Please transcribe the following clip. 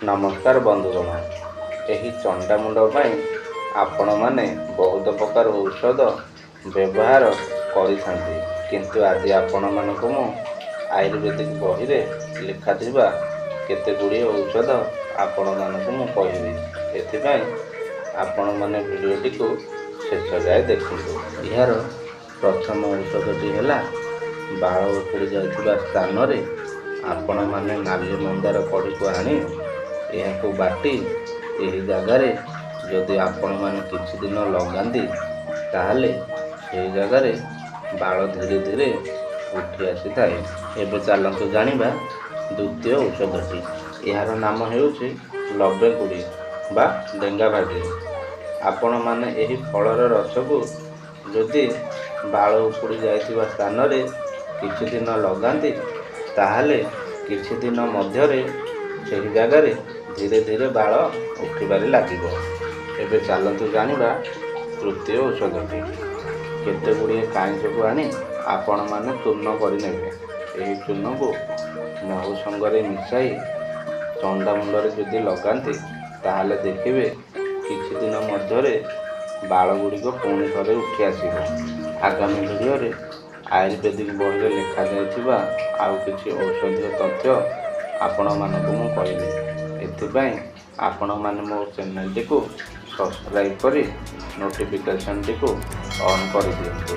ନମସ୍କାର ବନ୍ଧୁଗଣ, ଏହି ଚଣ୍ଡାମୁଣ୍ଡ ପାଇଁ ଆପଣମାନେ ବହୁତ ପ୍ରକାର ଔଷଧ ବ୍ୟବହାର କରିଥାନ୍ତି, କିନ୍ତୁ ଆଜି ଆପଣମାନଙ୍କୁ ମୁଁ ଆୟୁର୍ବେଦିକ ବହିରେ ଲେଖାଥିବା କେତେ ଗୁଡ଼ିଏ ଔଷଧ ଆପଣମାନଙ୍କୁ ମୁଁ କହିବି। ଏଥିପାଇଁ ଆପଣମାନେ ଭିଡ଼ିଓଟିକୁ ଶେଷ ଯାଏ ଦେଖନ୍ତୁ। ଏହାର ପ୍ରଥମ ଔଷଧଟି ହେଲା, ବାଳ ଉପୁଡ଼ି ଯାଇଥିବା ସ୍ଥାନରେ ଆପଣମାନେ ନାଲି ମନ୍ଦାର କଢ଼ିକୁ ଆଣି ଏହାକୁ ବାଟି ଏହି ଜାଗାରେ ଯଦି ଆପଣମାନେ କିଛି ଦିନ ଲଗାନ୍ତି, ତାହେଲେ ସେହି ଜାଗାରେ ବାଳ ଧୀରେ ଧୀରେ ଉଠି ଆସିଥାଏ। ଏବେ ଚାଲନ୍ତୁ ଜାଣିବା ଦ୍ୱିତୀୟ ଔଷଧଟି। ଏହାର ନାମ ହେଉଛି ଲବେଙ୍କୁଡ଼ି ବା ଡେଙ୍ଗା ଭାଜି। ଆପଣମାନେ ଏହି ଫଳର ରସକୁ ଯଦି ବାଳ ଉପୁଡ଼ି ଯାଇଥିବା ସ୍ଥାନରେ କିଛି ଦିନ ଲଗାନ୍ତି, ତାହେଲେ କିଛି ଦିନ ମଧ୍ୟରେ ସେହି ଜାଗାରେ ଧୀରେ ଧୀରେ ବାଳ ଉଠିବାରେ ଲାଗିବ। ଏବେ ଚାଲନ୍ତୁ ଜାଣିବା ତୃତୀୟ ଔଷଧଟି। କେତେ ଗୁଡ଼ିଏ କାଇଁଚକୁ ଆଣି ଆପଣମାନେ ଚୂର୍ଣ୍ଣ କରିନେବେ। ଏହି ଚୂର୍ଣ୍ଣକୁ ମହୁ ସଙ୍ଗରେ ମିଶାଇ ଚଣ୍ଡାମୁଣ୍ଡରେ ଯଦି ଲଗାନ୍ତି, ତାହେଲେ ଦେଖିବେ କିଛି ଦିନ ମଧ୍ୟରେ ବାଳ ଗୁଡ଼ିକ ପୁଣି ଥରେ ଉଠି ଆସିବ। ଆଗାମୀ ଭିଡ଼ିଓରେ ଆୟୁର୍ବେଦିକ ବହିରେ ଲେଖାଯାଇଥିବା ଆଉ କିଛି ଔଷଧୀୟ ତଥ୍ୟ ଆପଣମାନଙ୍କୁ ମୁଁ କହିବି। ଏଥିପାଇଁ ଆପଣମାନେ ମୋ ଚ୍ୟାନେଲଟିକୁ ସବସ୍କ୍ରାଇବ୍ କରି ନୋଟିଫିକେସନ୍ଟିକୁ ଅନ୍ କରିଦିଅନ୍ତୁ।